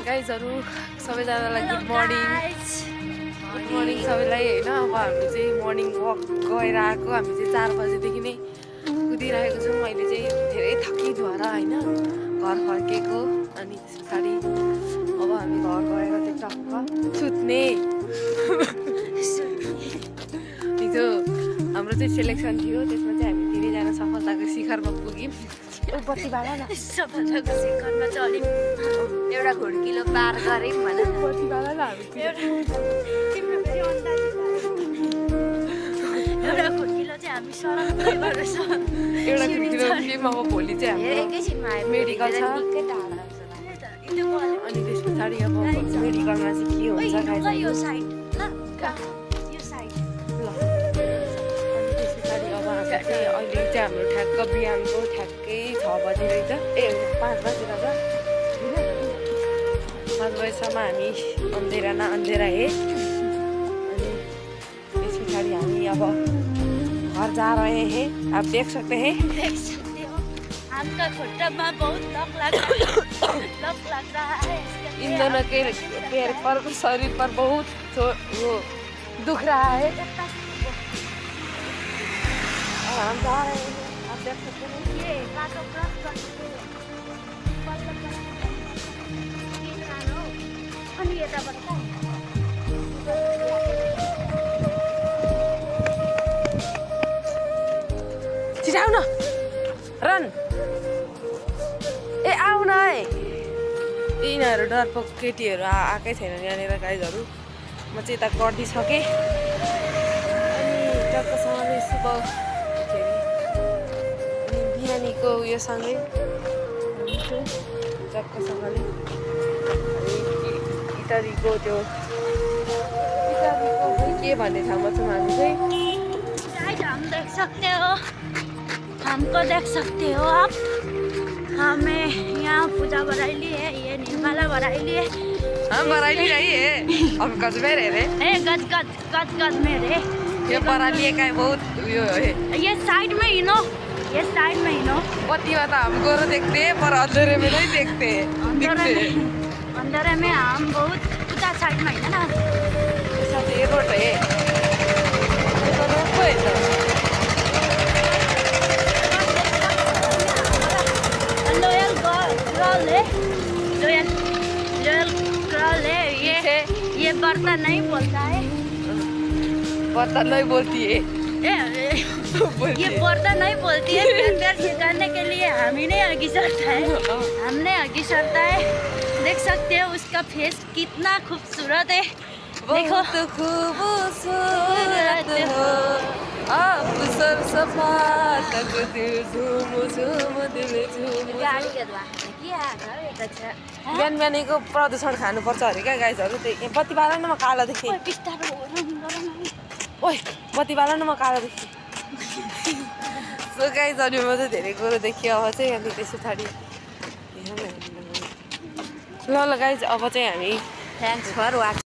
गाइजहरु सबैजनालाई good morning सबैलाई हैन। अब हामी चाहिँ मर्निङ वक गएर आएको। हामी चाहिँ 4 बजेदेखि नै कुदिरहेको छौँ। मैले चाहिँ धेरै थकित भएर हैन घर फर्केको। अनि त्यस पछाडि अब हामी घर गएर चाहिँ टक्क सुत्ने। हिजो हाम्रो चाहिँ सेलेक्सन थियो, त्यसमा चाहिँ हामी 3 जना सफलताको शिखरमा पुग्यौँ। बत्ती बाल न सफलताको शिखरमा चढ्यौँ, एउटा घुड्किलो पार गऱ्यौँ भने बत्ती बाल न हामी तिम्रो फेरि अन्दाज एउटा घुड्किलो चाहिँ हामी सडकमै गरेछ। एउटा घुड्किलो पुग्यौँ। अब भोलि चाहिँ हाम्रो एकैछिनमा मेडिकल छ। अनि त्यस पछाडि अब मेडिकलमा चाहिँ के हुन्छ गाइज यो साइड ल यो साइड ल। अनि त्यस पछाडि अब हामी चाहिँ अहिले चाहिँ हाम्रो ठ्याक्क बिहानको ठ्याक्कै 6 बजी रहेछ। 5 बजी रहेछ। 5 बजीसम्म हामी अंधेरा ना अंधेरा है। अनि त्यस पछाडि हामी अब घर जा रहे हैं। आप देख सकते हैं। देख सकते हो आपका खुट्टा बहुत लग रहा है। इन दोनों के पैर पर शरीर पर बहुत वो दुख रहा है। और हम जा रहे हैं, आप देख सकते हैं। ये बाटो क्रस गर्नु अनि यताबाट छिटाउ न रन। ए आउ न है। यिनीहरू डरपोक केटीहरू आएकै छैन यहाँनिर गाइजहरू। म चाहिँ यता गरिदिइसकेँ। अनि टक्कसँगले शुभ अनि बिहानीको उयोसँगै टक्कसँगले इटालीको त्यो इटालीको के भन्ने ठाउँमा छौँ हामी चाहिँ। हम देख सकते हो, हमको देख सकते हो आप। हमें यहाँ पूजा बराई ली है, ये निर्मला बराई ली है। हम बराई रही है। हम गज में रह रहे। गज में रहे। ये बराली का बहुत यो है। ये साइड में ही नो, ये साइड में ही नो। बत्ती में तो हमको देखते हैं पर अंधेरे में नहीं देखते हैं। अंधेरे में हम बहुत उता साइड में है ना। साथ ये रोड है। तो रोड को है तो। लॉयल गर्ल है, लॉयल गर्ल है। ये बर्तन नहीं बोलता है। बर्तन नहीं बोलती है। ये बर्तन नहीं बोलती है। प्यार सिखाने के लिए हम ही नहीं आगे चलता है, हमने आगे चलता है। देख सकते हो उसका फेस कितना खूबसूरत है। देखो खूबसूरत हो आप सर सफा तक दिल झूम झूम दिल झूम। बिहान बिहानीको प्रदूषण खानुपर्छ अरे क्या गाइजहरू। त्यही बत्ती बाल न म कालो देखेँ। ओइ बत्ती बाल न म कालो देखेँ। सो गाइजहरू म चाहिँ धेरै कुरो देखेँ। अब चाहिँ अनि त्यस पछाडि ल गाइज अब चाहिँ हामी थ्याङ्क्स फर वाचिङ।